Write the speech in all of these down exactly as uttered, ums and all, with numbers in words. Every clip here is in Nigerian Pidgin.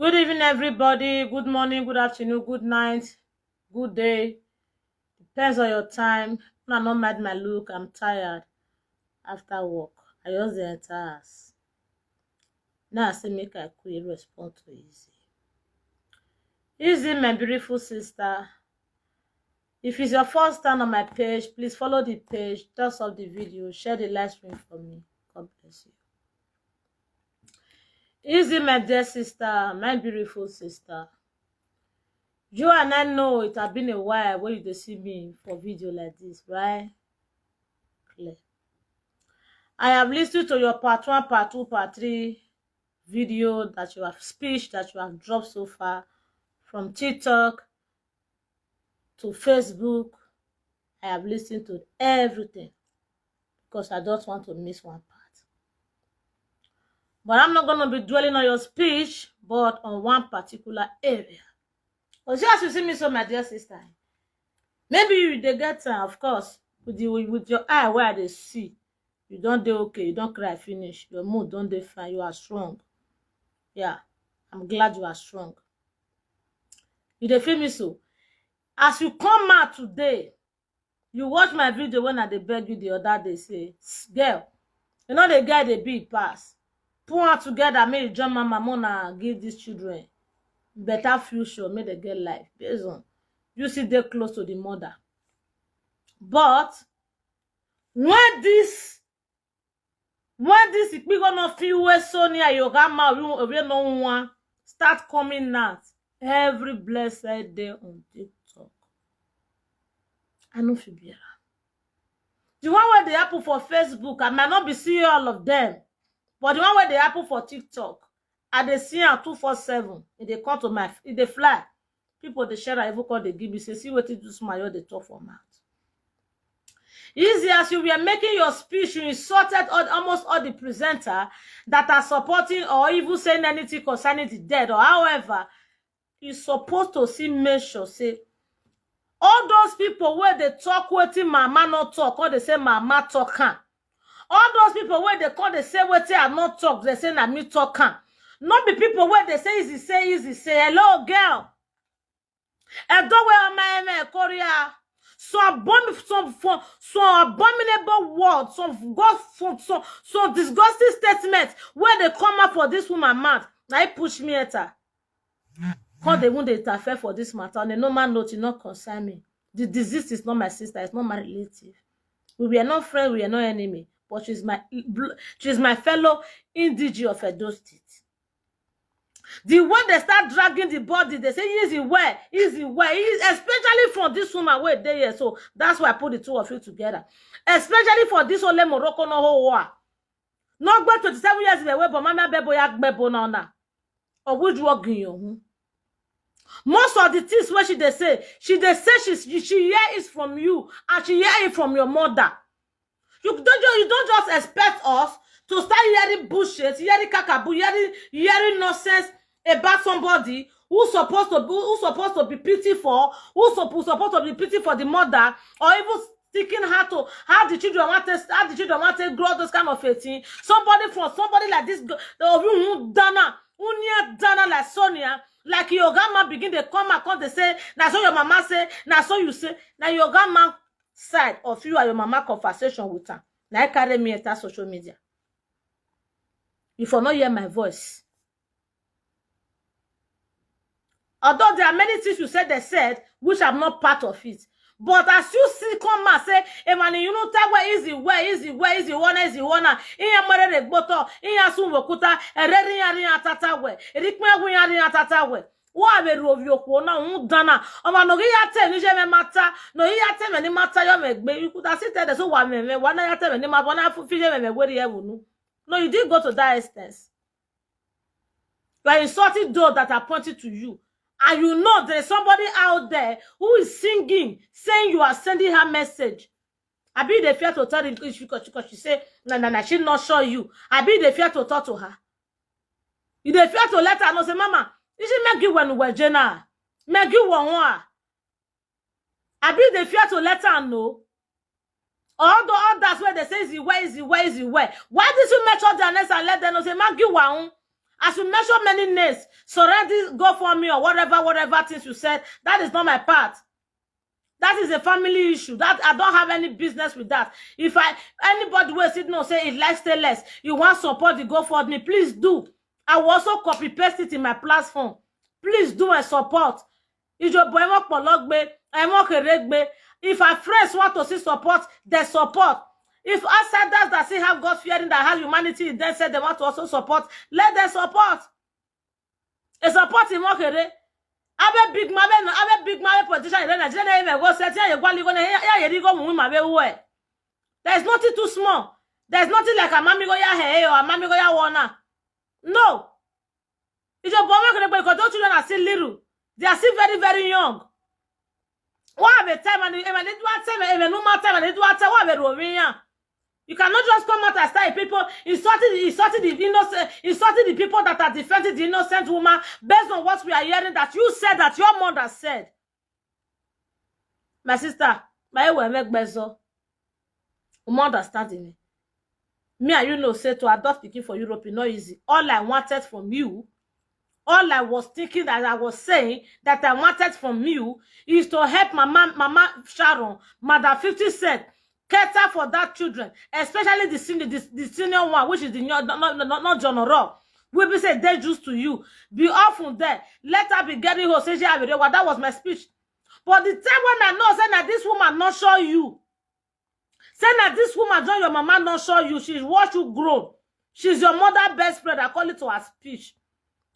Good evening, everybody. Good morning, good afternoon, good night, good day. Depends on your time. Una no mind my look, I'm tired after work. I just dey enter house. Now I say make I quick respond to Easy. Easy, my beautiful sister. If it's your first time on my page, please follow the page, thumbs up the video, share the live stream for me. God bless you. Easy, my dear sister, my beautiful sister. You and I know it has been a while wey you dey see me for video like this, right? Clear. I have listened to your part one, part two, part three video that you have, speech that you have dropped so far, from TikTok to Facebook. I have listened to everything because I don't want to miss one part. But I'm not gonna be dwelling on your speech, but on one particular area. But see as you see me so, my dear sister, maybe you dey get am, of course, with the, with your eye wey I dey see. You don dey okay, you don cry finish, your mood don dey fine, you are strong. Yeah, I'm glad you are strong. You dey feel me so? As you come out today, you watch my video when I dey beg you the other day, say, "S-, girl, you know the girl dey big pass. Put am together, make you join mama, make una give these children better future, make dem get life." Based on you still dey close to the mother. But when this, when this Ikpigo no fit wey Sonia Yogama Owie no one start coming out every blessed day on TikTok, I no fit bear am. The one wey dey happen for Facebook, I might not be seeing all of them, but the one wey dey happen for TikTok, I dey see am two four seven. E dey come to my, e dey fly. People dey share am, even come dey give me say, "See wetin this man just dey talk for mouth." Easy, as you were making your speech, you insulted all, almost all the presenter that are supporting or even saying anything concerning the dead, or however, you suppose to see, make sure say all those people wey dey talk wetin mama no talk, or dey say mama talk am, all those people wey dey come dey say wetin I no talk, dey say na me talk am. No be people wey dey say Easy, say Easy, say, "Hello, girl." Edo wey on my eme Korea. Some abom-, some for, some abominable words, some God, some, some, some disgusting statements wey dey come out for this woman mouth. Na e push me enter. Come dey even dey interfere for this matter. On a normal note, e no concern me. The deceased is not my sister, it's not my relative. We were not friends, we were not enemy, but she's my bl-, she's my fellow indigene of Edo State. The way they start dragging the body, they say, "Easy where, Easy where," Easy, especially from this woman wey dey here. So that's why I put the two of you together. Especially for this Ole Morocco no ho wa. No gbe twenty-seven years ago, but Mama Bebo ya gbebo na ona. Or which work in your home? Most of the things wey she dey say, she dey say she, she hear is from you, and she hear it from your mother. You don't ju-, you don't just expect us to start hearing bullshit, hearing kakabu, hearing, hearing nonsense about somebody who supposed to be, who supposed to be pity for, who suppo-, supposed to be pity for the mother, or even thinking how to, how the children want to, how the children want to grow, those kind of a thing. Somebody from, somebody like this, go-, of you who dana, who near dana like Sonia, like your grandma begin to come and come, they say, "Na so your mama say, na so you say." Na your grandma side of you and your mama conversation with her, na e carry me enter social media. You for not hear my voice. Although there are many things you said, they said, which I'm not part of it. But as you see, come and say, "Emani, you know, tell where Easy, where Easy, where Easy, wanna, Easy, wanna, iya mare re gboto, iya sun wokuta, ereri ya ri atata we, erikme wu ya ri atata we." Wa be ru ovi okwo na un dana. Oma no gi ya te ni je me mata. No gi ya te me ni mata yo me gbe. You could have said that, so wa me me, wa na ya te me ni mata, wa na fu fi je me me weri e wunu. No, you didn't go to that extent. You are insulting those that are pointing to you. And you know there is somebody out there who is singing, saying you are sending her message. Abi you dey fear to tell the, because, because she say, "Na, na, na, she not sure you." Abi you dey fear to talk to her. You dey fear to let her know, say, "Mama, you should make you when we Jenna. Make you one one." Abi you dey fear to let her know. All the others where they say, "Is it where, is it where, is it where?" Why did you make sure their nest and let them know, say, "Maggie Waun"? As you mention many names, surrender, GoFundMe or whatever, whatever things you said, that is not my part. That is a family issue. That I don't have any business with that. If I anybody will sit no say it less stay less, you want support the GoFundMe, please do. I will also copy paste it in my platform. Please do and support. Ìjọba ẹ̀wọ̀n pọ̀ lọ́gbẹ́, ẹ̀wọ̀n kèrè gbé. If our friends want to see support, they support. If outsiders that still have God fearing, that have humanity in them, say they want to also support, let them support. A support in Mokere. Abe big man, abe big man, politician in Nigeria, even go set here, you go, you go, here, you go, we might be aware. There's nothing too small. There's nothing like a mami go ya hey or a mami go ya wanna. No. It's your boy Mokere because those children are still little. They are still very, very young. What have a time and if I did one time and if no matter time and did one time, what have a Romania? You cannot just come out and start people insulting, insulting the innocent, insulting the people that are defending the innocent woman based on what we are hearing that you said that your mother said. My sister, my way make bezo. You understand me? Me and you know say to adopt pikin for Europe is not easy. All I wanted from you, all I was thinking that I was saying that I wanted from you is to help Mama, Mama Sharon, Mother fifty Cent, cater for that children, especially the senior, the, the senior one, which is the not, not, not, not John Oro. Will be say dangerous to you. Be often there. Let her be getting her say she have a, that was my speech. But the time when I know say that this woman not show you, say that this woman join your mama not show you, she watch you grow. She's your mother best friend, according to her speech.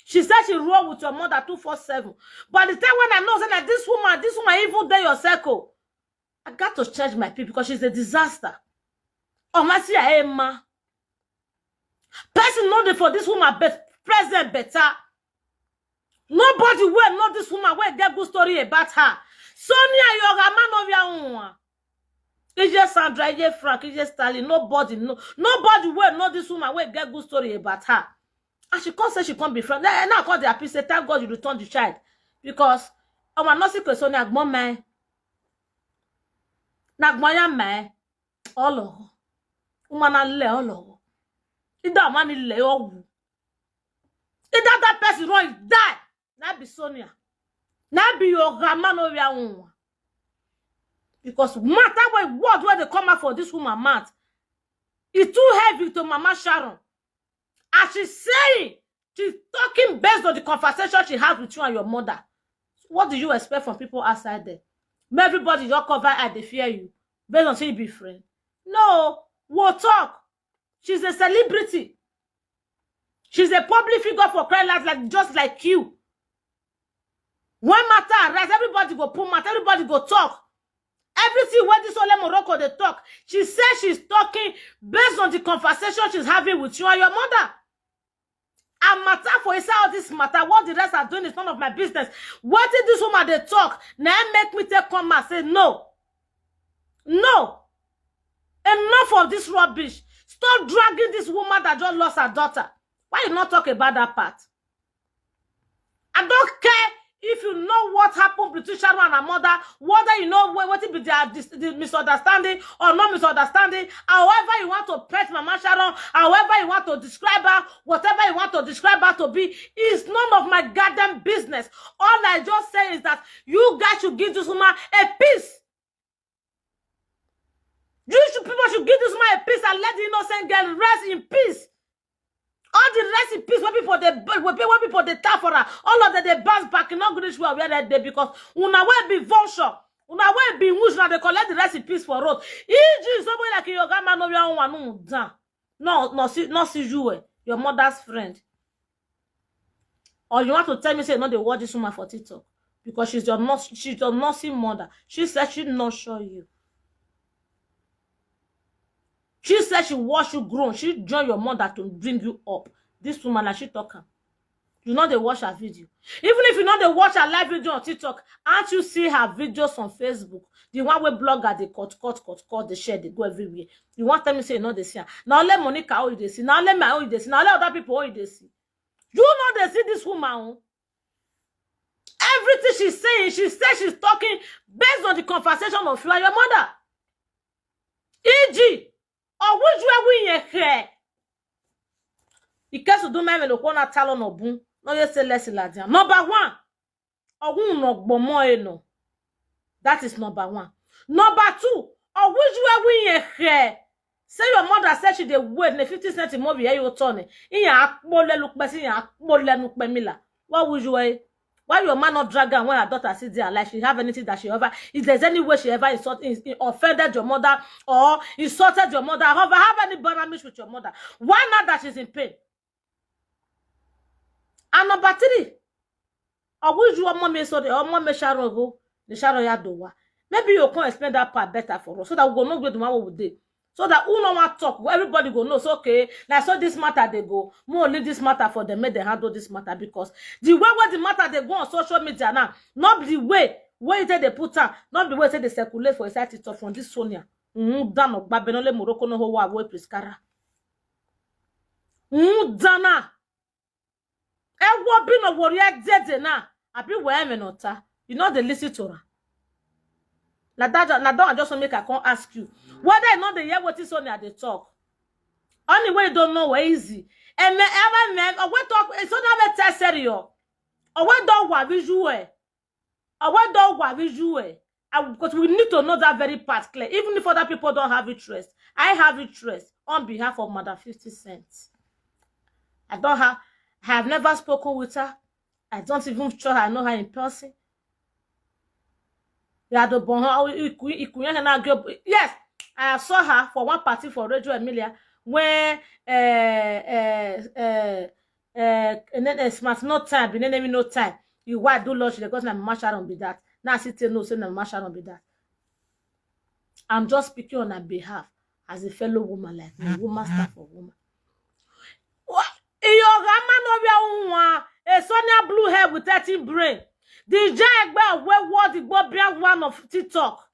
She said she roll with your mother two four seven. But the time when I know say that this woman, this woman even there your circle, I got to change my people because she's a disaster. Oh, my see, I am ma. Person know the for this woman bet present better. Nobody will know this woman will get good story about her. Sonia Yoga man of your own. Ije Sandra, Ije Frank, Ije Stalin. Nobody know. Nobody will know this woman will get good story about her. And she can't say she can't be friend. Now I call the appeal say thank God you return the child because our nothing Sonia gbon my. Na gbon ya my. Olo. Woman na le olo. Ida man le owu. Either that person run die. Na be Sonia. Na be your grandma no where one. Because matter what word where they come out for this woman mouth, it's too heavy to Mama Sharon. As she's saying, she's talking based on the conversation she has with you and your mother. What do you expect from people outside there? May everybody just cover eye, they fear you. Based on say you be friend. No, we'll talk. She's a celebrity. She's a public figure for crying out loud, just like you. When matter arise, everybody go put matter, everybody go talk. Everything where this Ole Morocco they talk, she says she's talking based on the conversation she's having with you and your mother. And matter for inside all this matter, what the rest are doing is none of my business. What did this woman they talk? Now make me take come and say no. No. Enough of this rubbish. Stop dragging this woman that just lost her daughter. Why you not talk about that part? I don't care if you know what happened between Sharon and her mother, whether you know what, what it be their dis- the misunderstanding or not misunderstanding. However you want to paint Mama Sharon, however you want to describe her, whatever you want to describe her to be, is none of my goddamn business. All I just say is that you guys should give this woman a peace. You should people should give this woman a peace and let the innocent girl rest in peace. All the rest in peace when people they when people they tap for her, all of them they bounce back, not good where where they dey because una will be vulture, una will be who's now they collect the rest in peace for road. If you somebody like your grandma no one down, no no see no see you eh, your mother's friend. Or you want to tell me say you no dey watch this woman for TikTok because she's your nurse, she's your nursing mother. She said she not sure you. She said she watch you grow. She join your mother to bring you up. This woman, like she talk am. You know they watch her video. Even if you know they watch her live video on TikTok, aren't you see her videos on Facebook? The one where blogger they cut, cut, cut, cut, they share, they go everywhere. You want tell me say you know they see her. Now let Monica how you they see. Now let me how you they see. Now let other people how you they see. You know they see this woman. Oh. Everything she's saying, she says she's talking based on the conversation of you and your mother. E G, or which way we here? Ikesu do my melo kona talon obun. No ye say less ladian. Number one, Ogun no gbomo eno. That is number one. Number two, Ogun you we ye he. Say your mother said she dey wait in a fifty cent movie, you turn it. In ya akpo lenu pe, in ya akpo lenu pe mila. What would you eh? Why your man not drag her when her daughter sits there like she have anything that she ever, if there's any way she ever insult, in, in offended your mother or insulted your mother, ever have any blemish with your mother? Why not that she's in pain? And number three, I wish you ọmọ mi so the ọmọ mi Sharon go, the Sharon ya do wa. Maybe you can explain that part better for us so that we go know where the man will dey. So that who no want talk, everybody go know. So okay, now so this matter they go. More leave this matter for them, make them handle this matter because the way where the matter they go on social media now, not the way where they, they put am, not the way say they circulate for inside TikTok from this Sonia. Mm, dano gbabenole Morocco no ho wa we Priscara. Mm, dana. E wo bi no wori e dede na. Abi we me no ta. You know they listen to her. Na that, na that I just make I come ask you whether you know the hear what is on at the talk. Only way you don't know where easy. And me ever me, I went talk. It's not a test serio. I went down what visual. I went down what visual. I, because we need to know that very part clear. Even if other people don't have interest, I have interest on behalf of Mother fifty Cent. I don't have, I have never spoken with her. I don't even sure I know her in person. Yeah, the bon, yes, I saw her for one party for Radio Emilia when uh, uh, uh, uh, and then a smart no time, and then no time. You why do lodge because na Mama Sharon be that. Now I sit no say na Mama Sharon be that. I'm just speaking on her behalf as a fellow woman like me, woman staff of woman. What? Iyo gama no be a woman. A Sonia blue hair with thirteen brain. The jai egbe we word the go be one of TikTok.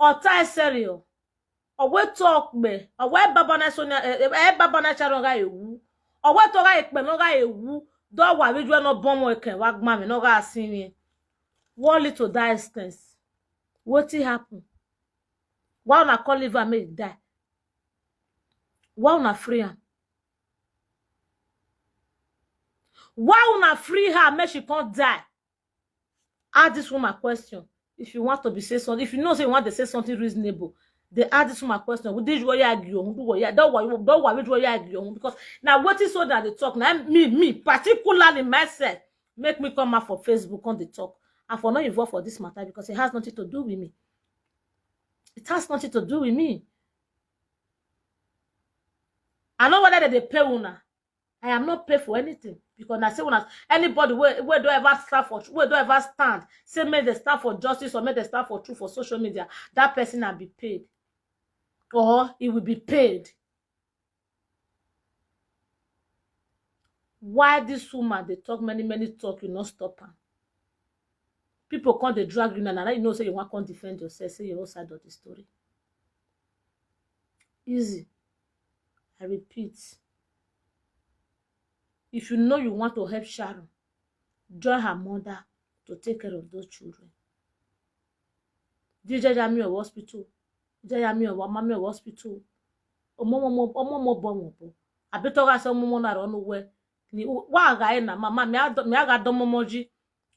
Ota serio. Owe talk me. Owe baba na Sonia, eh, eh, baba na Sharon ga ewu. Owe to ga ekpe no ga ewu. Do wa we no bon mo ken wa gba me no ga sin me. What little that extent? What it happen? Why una call liver make e die? Why una free am? Why una free her make she come die? Ask this woman question. If you want to be say something, if you know say you want to say something reasonable, they ask this woman question. Would this way argue? Don't worry, don't worry, don't worry, which way argue? Because now what is so that they talk now? Me, me particularly myself, make me come out for Facebook on the talk. I for not involved for this matter because it has nothing to do with me. It has nothing to do with me. I know whether they dey pay una. I am not paid for anything because I say when I, anybody where where do ever stand for where do ever stand say make they stand for justice or make they stand for truth for social media, that person will be paid or he will be paid. Why this woman they talk many many talk you not stop her? People come they drag you now, now you know say you want come defend yourself, say your own side of the story. Easy. I repeat. If you know you want to help Sharon, join her mother to take care of those children. This Jajami of hospital, Jajami of Amami of hospital. Omo mo omo mo bo mo bo. Abi to ga so mo mo na ro nu we. Ni wa ga e na mama mi a mi a ga do mo mo ji.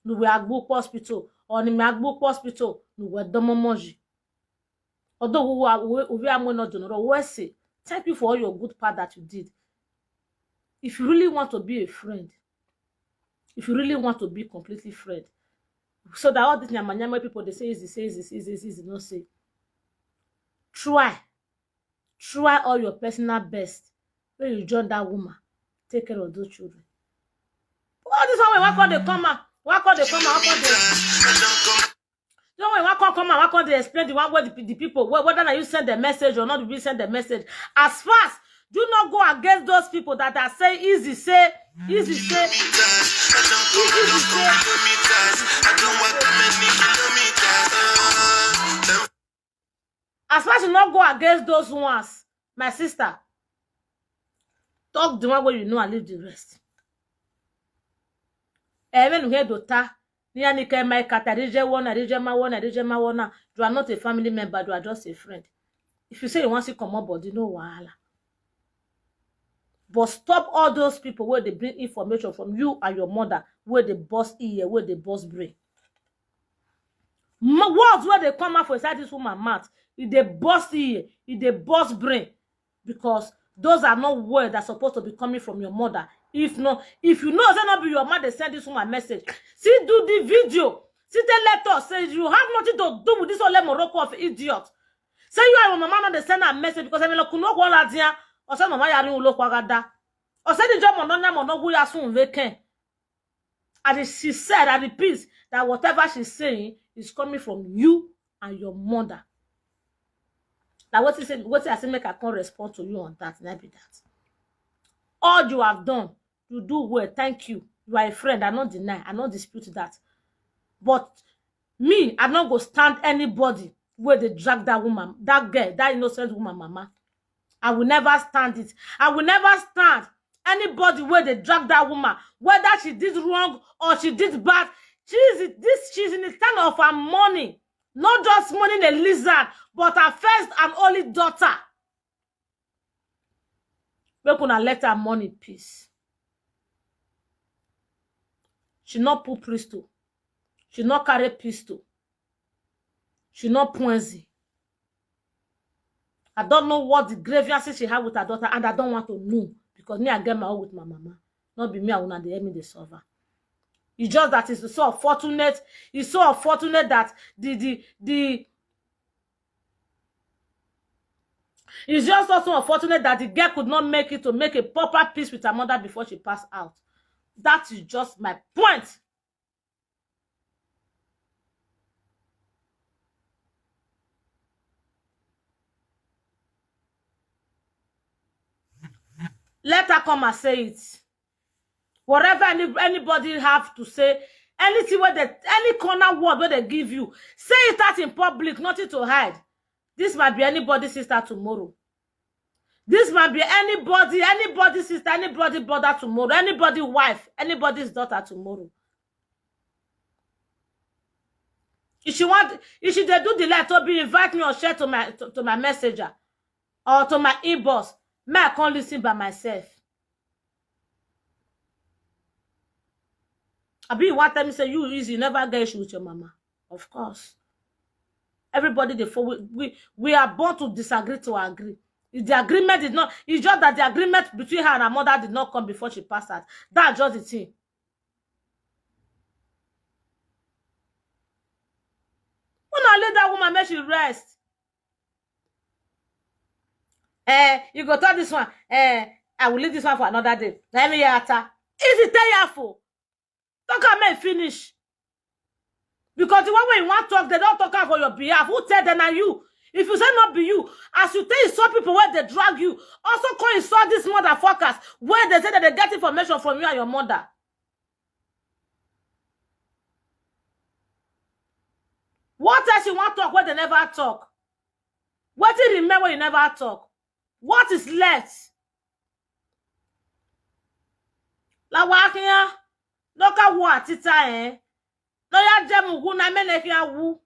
Nu we agbu hospital. Or ni mi agbu hospital. Nu we do mo mo ji. Although we are we are not general, we say thank you for all your good part that you did. If you really want to be a friend, if you really want to be completely friend, so that all these nyama nyama people they say easy, say easy, say easy, say easy, no say. Try, try all your personal best when you join that woman, take care of those children. All this one wey wan come dey come out, wan come dey come out, wan come dey. Don't worry, wan come come out, wan come dey explain the one wey the, the people whe- whether na you send the message or not, you send the message. As fast, do not go against those people that are say easy say easy say easy say. As far as you not go against those ones, my sister, talk the one where you know and leave the rest. Even here dota, ni ani ke mai kata rije wona, rije ma wona, rije ma wona. You are not a family member, you are just a friend. If you say you want to come up body, no wahala. But stop all those people wey dey bring information from you and your mother, wey dey burst ear, wey dey burst brain. Words wey dey come out for inside this woman mouth, e dey burst ear, e dey burst brain, because those are not words that supposed to be coming from your mother. If no, if you know say no be your mother dey send this woman message, see, do the video, see, tell, let us say you have nothing to do with this ole Morocco of idiot. Say you and your mama no dey send her message because Emele Kuno Kwala Dia, or say mama yari ulo kwagada, or say the job mono nya mono guya soon vacant. And she said, I repeat, that whatever she's saying is coming from you and your mother. Now, what is it? What I say make I come respond to you on that? Not be that. All you have done, you do well. Thank you. You are a friend. I not deny. I not dispute that. But me, I not go stand anybody where they drag that woman, that girl, that innocent woman, mama. I will never stand it. I will never stand anybody where they drag that woman, whether she did wrong or she did bad. She is this. She's in the stand of her money, not just money a lizard, but her first and only daughter. Make una let her money peace. She not pull pistol. She not carry pistol. She not poison. I don't know what the grievances she had with her daughter, and I don't want to know, because me, I get my own with my mama. Not be me, I wanna the enemy the suffer. It's just that it's so unfortunate. It's so unfortunate that the the the it's just also unfortunate that the girl could not make it to make a proper peace with her mother before she passed out. That is just my point. Let her come and say it. Whatever any, anybody have to say, anything where they, any corner word where they give you, say it out in public, nothing to hide. This might be anybody's sister tomorrow. This might be anybody, anybody sister, anybody brother tomorrow, anybody wife, anybody's daughter tomorrow. If she want, if she they do the like to be invite me or share to my to, to my messenger or to my inbox, me I can't listen by myself. Abi you want tell me say you easy, you never get issue with your mama? Of course. Everybody they for we, we we are born to disagree to agree. If the agreement did not, it's just that the agreement between her and her mother did not come before she passed out. That's just the thing. When I let that woman make she rest. Eh, you go talk this one. Eh, I will leave this one for another day. Let me hear her. Is it tell you for? Talk am make finish. Because the one wey you want talk, they don't talk am for your behalf. Who tell them na you? If you say not be you, as you tell some people where they drag you, also call insult these motherfuckers where they say that they get information from you and your mother. What else you want talk where they never talk? What did you remember you never talk? What is left? La wakia. Look at what it's eh. No ya dem ugwu na mene kia wu.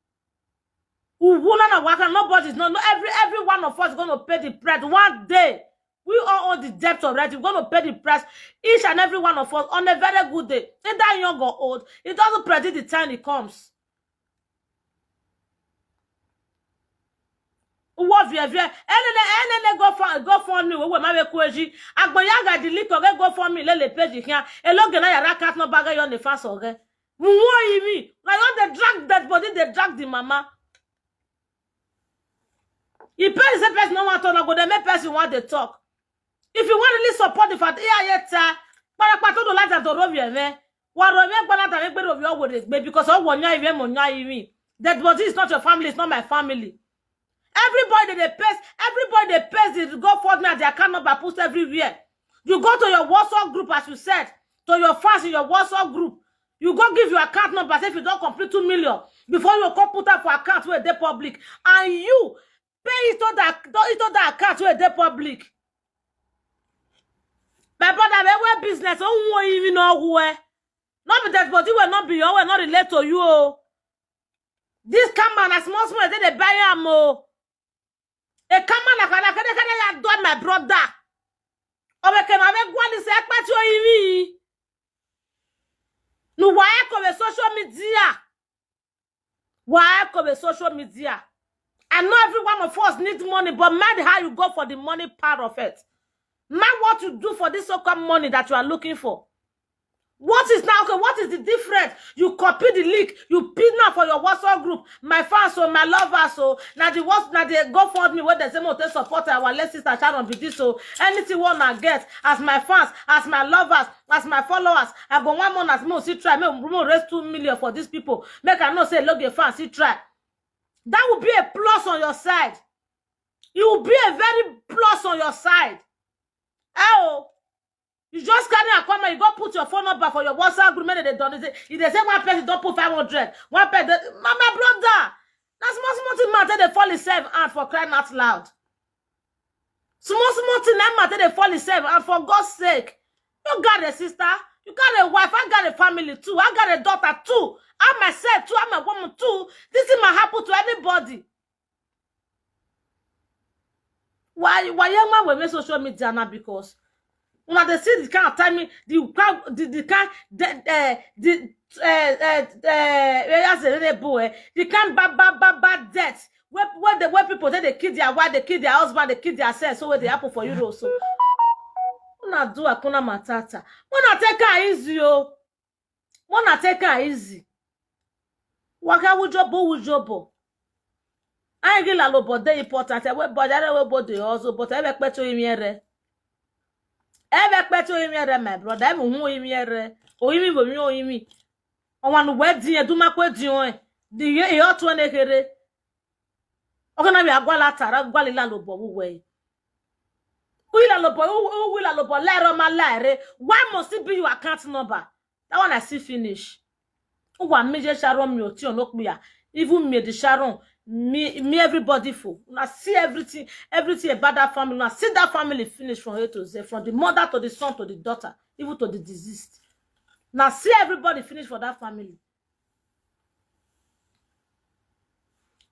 Ugwu na na waka. Nobody's not. No, every every one of us gonna pay the price one day. We all owe the debt already. We're gonna pay the price. Each and every one of us on a very good day. Either young or old, it doesn't predict the time it comes. Uwo vie vie. Enene enene go for go for new. We ma we kweji. Agbo ya ga delete oge go for me lele page here. Eloge na yara cat no baga yo ne fast oge. Muwo imi. Na you dey drag that body, they drag the mama. If person say person no want to, na go dey make person want dey talk. If you want really support the fact, yeah, yeah, ta. Para pato do laja do rovi eve. Wa rovi gbala da me gbe rovi o were gbe because o wo nya ive mo nya ivi. That body is not your family, it's not my family. Everybody they paste, everybody they paste the GoFundMe and their account number post everywhere. You go to your WhatsApp group, as you said, to your fans in your WhatsApp group. You go give your account number, say if you don't complete two million, before you go put up for account where they public. And you pay it to that, to, it to that account where they public. My brother, we wear business, oh, we even know who eh. Not be that body will not be your, will not relate to you, oh. This camera na small small, they dey buy am, oh. A camera na kana kana kana ya do my brother. Obekema be gwani se ekpeti oyiwi. Nu wa eko be social media. Wa eko be social media. I know every one of us need money, but mind how you go for the money part of it. Mind what you do for this so-called money that you are looking for. What is now, okay, what is the difference? You copy the link, you pin now for your WhatsApp group. My fans, so my lovers, so now the what now they go for me where they say more to support our late sister Sharon be this. So anything one I get as my fans, as my lovers, as my followers, I go one month as more see try, make more raise two million for these people. Make I know say look a fans see try. That will be a plus on your side. It will be a very plus on your side. Oh, you just carry a comment, you go put your phone number for your WhatsApp group, make they don't say, if they say one person don't put five hundred, one person, my, my brother, that's small small thing matter they fall in self and for crying out loud. Small small thing that matter they fall in self and for God's sake. You got a sister, you got a wife, I got a family too, I got a daughter too, I myself too, I'm a woman too. This thing might happen to anybody. Why why young man will make social media now because una dey see the kind of timing, the kind the, the kind the uh, the uh, uh, uh, eh, the kind bad bad bad bad death where where the where people say they kill their wife, they kill their husband, they kill their self, so where they happen for Europe so. Una do akuna matata. Una take her easy o. Una take her easy. Waka wujobo wujobo. Anyị gị lalo bọde important ewe bọdara ewe bọde ọzọ but ebe kpeta imi ere. Ebe kpeta imi ere, my brother, ebe hụ imi ere. Oyimi bụ mi oyimi. Ọnwa nu wee dinye dumakwe di onye. Dị ihe ihe otu na-ekere. Oge na bịa gwala tara gwala ilalo bọ wuwe. Ilalo bọ uwe ilalo bọ lero ma lere. Why must it be your account number? That one I see finish. Uwa mi je Sharon mi oti onokpia. Even me the Sharon, me me everybody for. Una see everything, everything about that family. Una see that family finish from A to Z, from the mother to the son to the daughter, even to the deceased. Una see everybody finish for that family.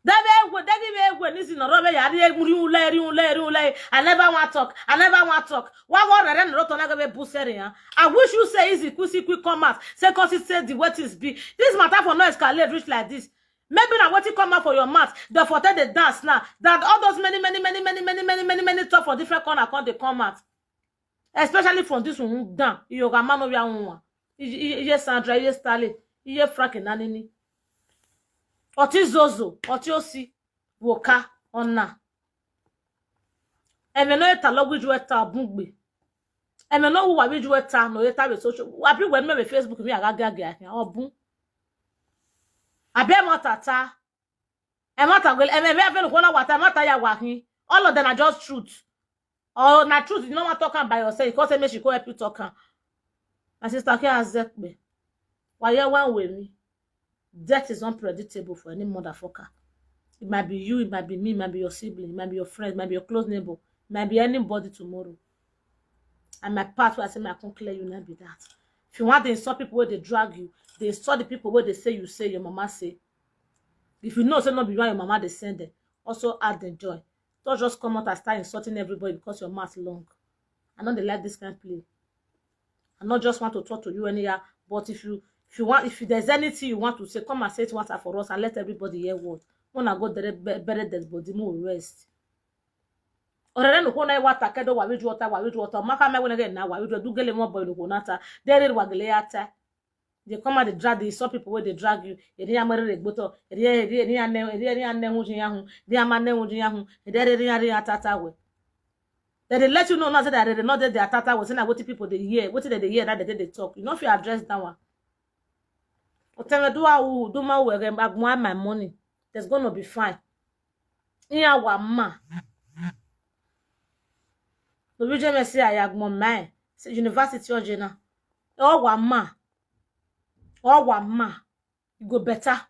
Debe egwe, debe be egwe nisi no robe ya ri muri ule ri ule ri ule. I never want talk. I never want talk. Wa go rere no to na go be busere ya. I wish you say easy quick quick come out. Say cause it say the way things be. This matter for no escalate reach like this. Maybe na wetin come out for your mouth. The for take the dance now. That all those many many many many many many many many talk for different corner come dey come out. Especially from this one down. Iyoga man no ya one. Iye Sandra, iye Stanley, iye Frank Nanini. Oti Zozo, Oti Osi, Woka, Ona. Eme no eta logwiju eta bungbe. Eme no wa wiju eta no eta be social. Abi we me be Facebook mi aga ga ga ya obun. Abi mo tata. E matter well, e me be no kona wata matter ya wa hin. All of them are just truth. Or na truth, you no want talk am by yourself. You come say make she go help you talk am. My sister, here as Zekbe. Why you one way me? Death is unpredictable for any motherfucker. It might be you, it might be me, it might be your sibling, it might be your friend, it might be your close neighbor, it might be anybody tomorrow. And my part where I say me I come clear you now be that. If you want to insult people where they drag you, they insult the people where they say you say your mama say. If you know say no be you and your mama they send them, also add the joy. Don't just come out and start insulting everybody because your mouth long. I know they like this kind of play. I not just want to talk to you anyhow, but if you if you want if there's anything you want to say, come and say it once and for us and let everybody hear word. When I go there, bury dead body, more rest. Orere no kona water kedo wa wiju water wa wiju water maka me wona ge na wa wiju du gele mo boy no kona ta dere wa gele ya ta. They come out, they drag the some people where they drag you. Eri ya mere regboto, eri eri eri ya ne eri eri ya ne hu jin ya hu, eri ya ma ne hu jin ya hu, eri eri eri ya ri atata we. Then they let you know now say that they not there, they atata we. Say na wetin people they hear, wetin they dey hear that they dey talk. You no fit address that one. Otemedu awu do ma we agbon my money. There's gonna be fine. Iya wa ma. No bi je me say ayagbon my. Say university ojena. O wa ma. O wa ma. E go better.